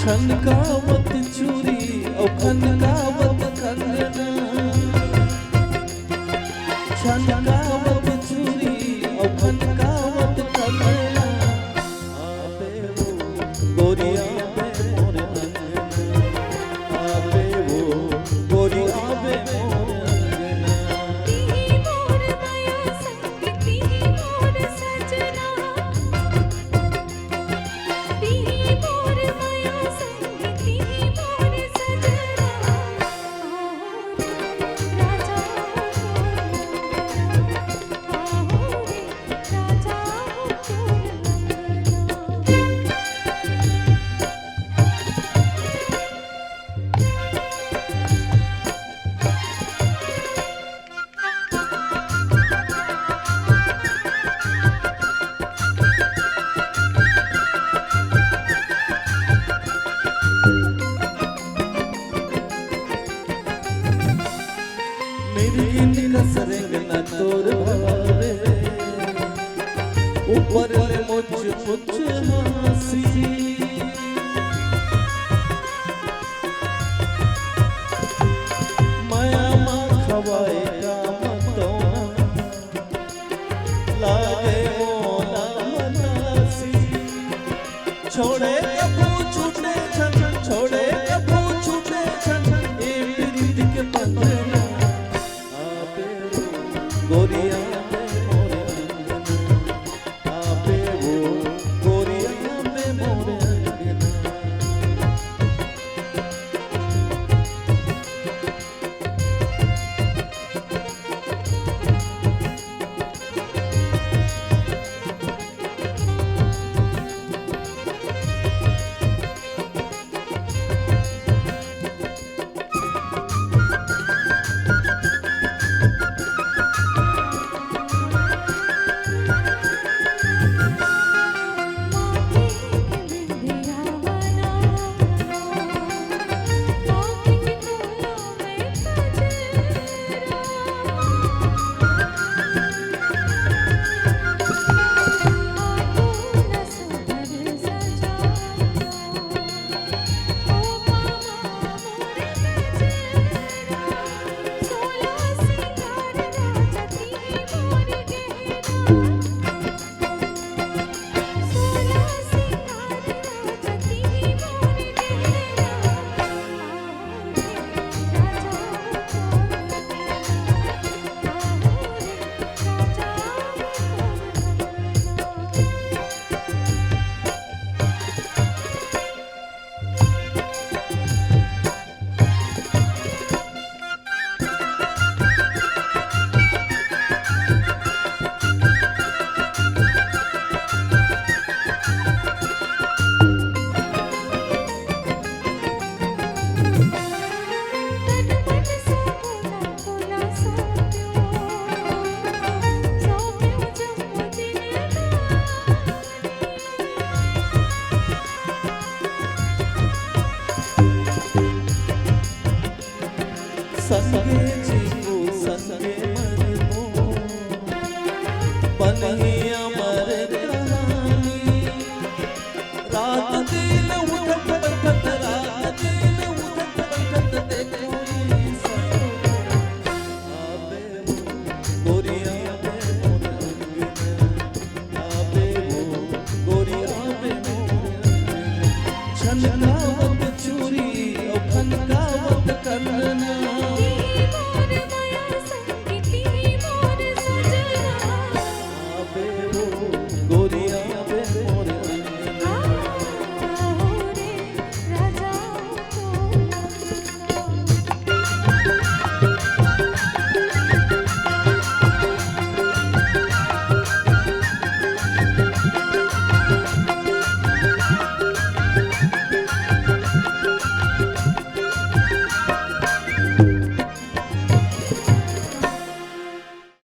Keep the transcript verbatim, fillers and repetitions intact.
खनकावत चूरी अउ खनकावत कंगना, खनकावत चूरी अउ खनकावत कंगना। आबे वो गोरी आबे मोर अंगना, आबे वो गोरी आबे मोर अंगना। मिर्गिन कस रेंगना तोर भावे, ऊपर ले मुच मुच हाँसी। मया मा खवाए का मतोना, लागे मोला मनासी। छोड़े कभू छूटे झन, छोड़े कभू छूटे झन, ए प्रीत के बंधना। आबे वो गोरिया बे मोर अंगना, आबे वो गोरिया बे मोर अंगना। संगे जीबो संगे मरबो, बनही